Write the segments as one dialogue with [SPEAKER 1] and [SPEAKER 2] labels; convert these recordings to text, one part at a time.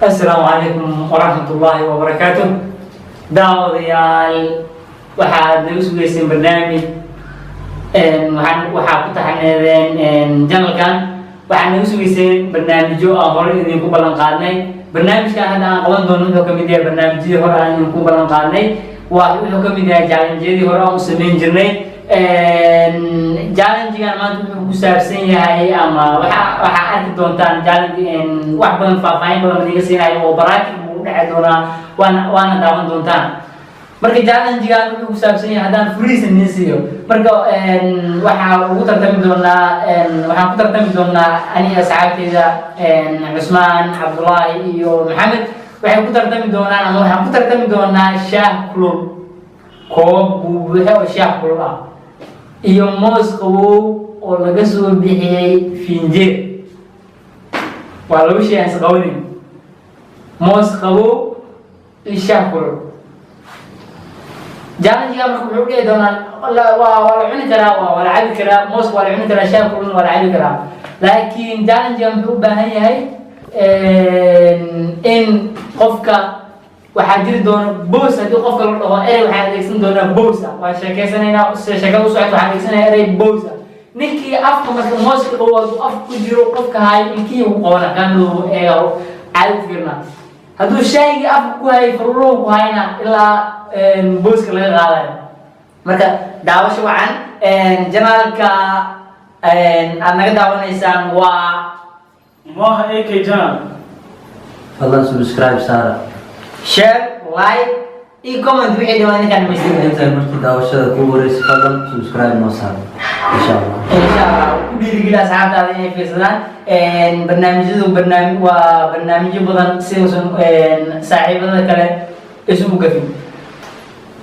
[SPEAKER 1] Asalaamu calaykum waraxmatullaahi wabarakaatu. Daawadayaal, waxaad nagu sugeyseen barnaamij, waxaa ku taxaneedeen channelkan. Waxaad nagu sugeyseen barnaamijyo aan hore idinku ballan qaadnay. Barnaamijkan hadda aan qaban doono wuxuu kamid yahay barnaamijyadii hore aan idinku ballan qaadnay. Waa wuxuu kamid yahay challenge-yadii hore aan u sameyn jirnay. Challenge-gan maanta wuxuu ku saabsan yahay, ama waxaa arki doontaan challenge wax badan, faahfaahin badan idiga siinayo oo practice buu u dhexi doonaa, waana daawan doontaan. Marka challenge-gan wuxuu ku saabsan yahay, haddaan furiisa nin siiyo, marka waxaa ugu tartami doonaa, waxaan ku tartami doonaa aniga, asxaabteyda Cusmaan, Cabdullaahi iyo Maxamed. Waxay ku tartami doonaan, ama waxaan ku tartami doonaa, shaah kulul, koob buubuuxe oo shaah kulul ah iyo moos qabow oo laga soo bixiyey finjeer. Waa laba shay aan isqabanin: moos qabow iyo shaah kulul. Challenge-ga marka wuxuu dhici doonaa, waa la cuni karaa, waa la cabi karaa mooska, waa la cuni karaa shaah kululna, waa la cabi karaa, laakiin challenge-ga muxuu u baahan yahay in qofka waxaa jiri doona boos. Haddii qofka la dhaho erey, waxaan adeegsan doonaa boos ah. Waan sheekeysanaynaa, sheekada u socota, waxaan adeegsanaya erey boos ah. Ninkii afka marka mooska qabow hadduu afka ku jiro, qofka hayo ilkihii u qabana, kaamiduu eega caadi ku fiirna. Hadduu shaygii afka ku hayay, faruuruhu ku hayna, ilaa booska laga qaadayo. Marka daawasho wacan. Channelka aad naga daawanaysaan waa
[SPEAKER 2] Moha AK Channel.
[SPEAKER 3] Fadlan subscribe saara.
[SPEAKER 1] Share, like iyo comment wixii dhawaan ninkaan dhamaystirnay.
[SPEAKER 3] Inta markii daawashada ku wareysa, fadlan subscribe noo saara, insha Allah.
[SPEAKER 1] Insha Allah ku dhiirigeli asxaabtaada inay fiirsadaan barnaamijyadu. Barnaamij waa barnaamijyo badan si uusan saaxiibada kale isugu gafin.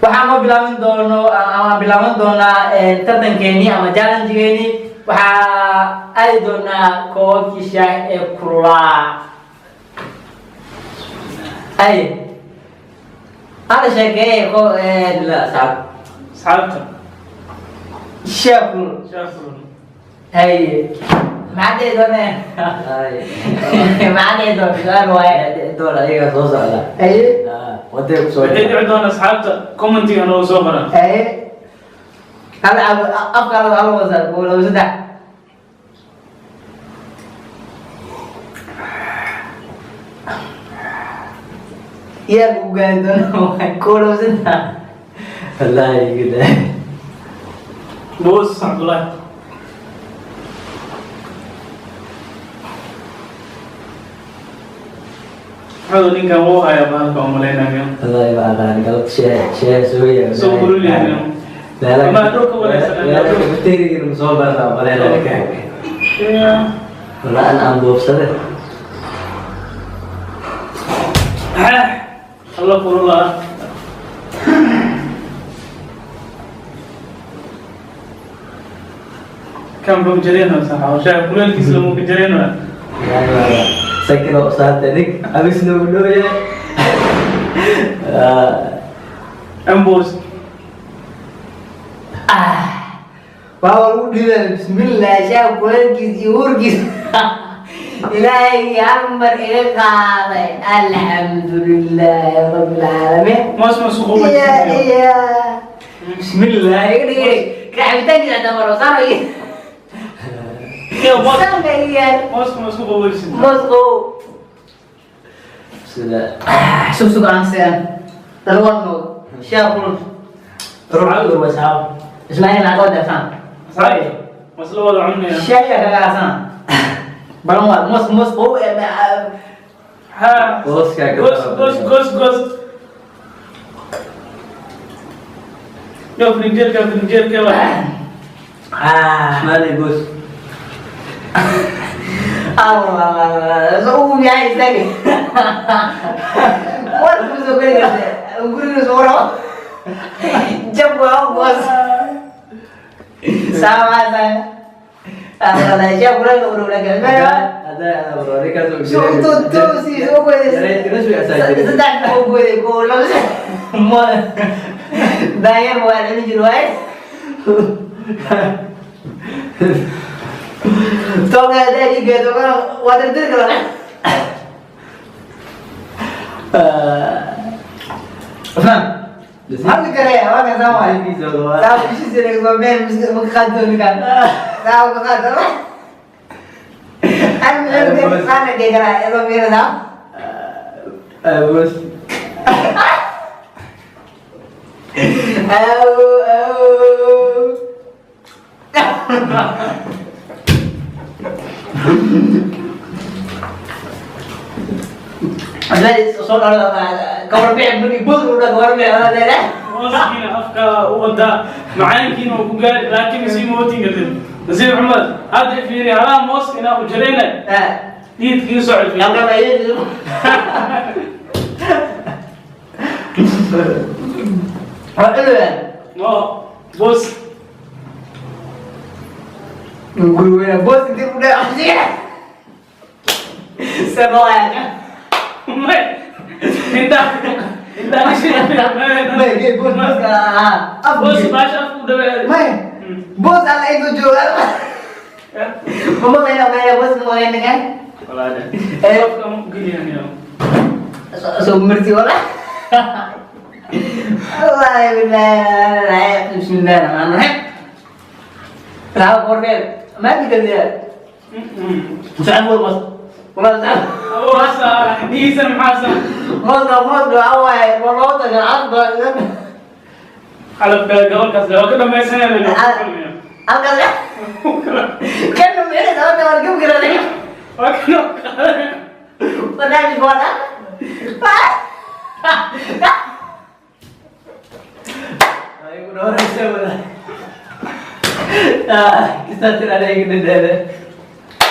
[SPEAKER 1] Waxaan ma bilaaban doono ama bilaaban doonaa tartankeennii ama challenge-geenii. Waxaa aadi doonaa koobabkii shaah ee kululaa. Ay hada sheekeeye ko.
[SPEAKER 3] Ila asxaab.
[SPEAKER 2] Asxaabta.
[SPEAKER 1] Shaah kulul.
[SPEAKER 2] Shaah kulul.
[SPEAKER 1] Haye, maxaa dhici doonaa?
[SPEAKER 3] Ay.
[SPEAKER 1] Maxaa dhici doona? Su-aal waaye.
[SPEAKER 3] Doon ayaga soo socda.
[SPEAKER 1] Haye.
[SPEAKER 3] Waday ku soo.
[SPEAKER 2] Waxay dhici doona asxaabta commentiga noogu soo qoran.
[SPEAKER 1] Haye, hal afka hal hal wasa, kow, labo, saddex. Yaa ku gaari doona? Kow, labo, saddex.
[SPEAKER 3] Wallahi gida.
[SPEAKER 2] Boos Cabdullaahi. Maxamed, ninkan wuu hayaa bahalka, umaleynaya.
[SPEAKER 3] Wallahi ma aqaan, galabta shee shee soo.
[SPEAKER 2] Soo kulul yahay. Ama dhulka wanaagsan.
[SPEAKER 3] Meelaha soo barta umaleynaya. Wala an aan boobsade.
[SPEAKER 2] Alla kululaa. Kan muxuu jareynaa? Saxa shaah kuleelkiisa lamu ka jareynaa.
[SPEAKER 3] Sakino saarta nig abisna u dhow yahay.
[SPEAKER 2] Ambos.
[SPEAKER 1] Waa lagu dhiibay. Bismillah, shaah kuleelkiis iyo uurkiis Ilaahay hal mar iga qaaday. Alxamdulilaahi rabbil caalamiin.
[SPEAKER 2] Moos ma suuq.
[SPEAKER 1] Iya iya, bismillah, iga dhigay cabitaankiisa hataa maro saan.
[SPEAKER 2] Moos.
[SPEAKER 1] Saan iga.
[SPEAKER 2] Moos ma isku qaboweysid?
[SPEAKER 1] Moos qow.
[SPEAKER 3] Sida.
[SPEAKER 1] Sug sug, aan seen dalwano shaah kulul ruuxu waa saab Ismaaciil aan qawda saan.
[SPEAKER 2] Asxaabta masla wada cunaya.
[SPEAKER 1] Shaah kaga saan balan waa moos, moos qow.
[SPEAKER 2] Ha.
[SPEAKER 3] Gooska ka.
[SPEAKER 2] Goos, goos, goos, goos. Yo, frinjeerka, frinjeerka waa.
[SPEAKER 3] Ismaali goos.
[SPEAKER 1] Allah, soo uu yahay isaga. War ku soo geli karta guriga soo rabo. Jab waa goos. Sama saya. Allah, siya kurang udah udah kan.
[SPEAKER 3] Ada bro, ini kan
[SPEAKER 1] So tu tu si so gue.
[SPEAKER 3] Terus biasa aja.
[SPEAKER 1] Sedang mau gue ko langsung. Mau bayar buat ini jual. Toka dari gitu kan water itu kalau Cusmaan, maxaa ka karaya? Waa kan saan waay. Saa bishiisa laga soo meel ma ka qaadi doono ninkaan. Saa ka qaado. An meel ka qaana dhigara iyadoo miirada.
[SPEAKER 3] Bos.
[SPEAKER 1] Aw aw. Cusmaan soo dhalo ka warbixi markii bud u dha ka warbixi waa leedahay.
[SPEAKER 2] Mooskiina afka u wadaa, macaankiina uu ku gaari, laakiin sii mootin kartid. Nasiib Cumar, hadda fiiri halaha moos inaa u jaraynay dhiidkii socod.
[SPEAKER 1] Halkan ayay waa culuyaan.
[SPEAKER 2] No boos.
[SPEAKER 1] Gurweyna boos intii u dheer sabaya.
[SPEAKER 2] May inta inta
[SPEAKER 1] May gee boos booska ah.
[SPEAKER 2] Boos baasha afku dhaweeday.
[SPEAKER 1] May boos alla intuu jooga ma maqlayna maya boos ma maqlayna kan.
[SPEAKER 2] Walaale, afka ma geliyaan.
[SPEAKER 1] Soo marti wala wallahi billahi. Bismillahi rahmaani rahiim. Raha korbeer ma digal sacab wal mas wala sacab.
[SPEAKER 2] Dhiisan maxaasan?
[SPEAKER 1] Mooska mooska waxa waaye waa loo taga cadba.
[SPEAKER 2] Qalabka gobolkaas waa ka dhamaysanaya.
[SPEAKER 1] Halkaas kan micna sababta war gabgara
[SPEAKER 2] Waa kana.
[SPEAKER 1] Barnaamij waa
[SPEAKER 3] Ay, ugu dhawraysa wada. Kisaa tiraada iga dhadhaada.